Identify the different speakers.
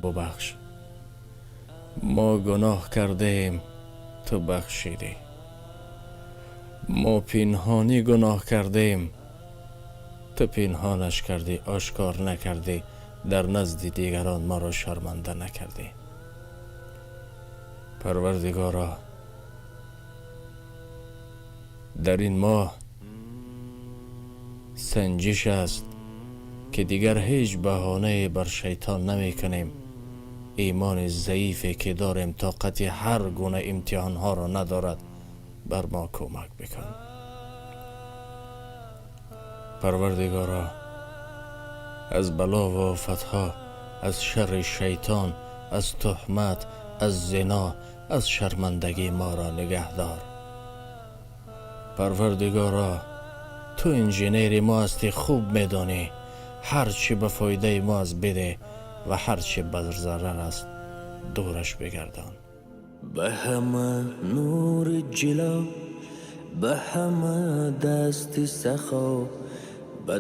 Speaker 1: Бубахш. Мо гуноҳ кардаем, ту бахшидӣ. Мо пинҳонӣ гуноҳ кардаем, ту пинҳонаш кардӣ, ошкор накардӣ, дар назди дигарон моро шарманда накардӣ. Парвардигоро, дар ин моҳ санҷиш аст, ки дигар ҳеҷ баҳонае бар шайтон намекунем. Имони заифе ки дорем, тоқати ҳар гуна имтиҳонҳоро надорад, бар мо кӯмак бикун. Парвардигоро, аз бало ва офатҳо, аз шарри шайтон, аз туҳмат, аз зино, аз шармандагӣ моро нигаҳ дор. Парвардигоро, ту инженери мо ҳастӣ, хуб медонӣ ҳарчи ба фоидаи мо аст бидеҳ ва ҳарчи ба зарар аст дураш бигардон.
Speaker 2: Ба ҳама нури ҷило, ба ҳама дасти сахо, ба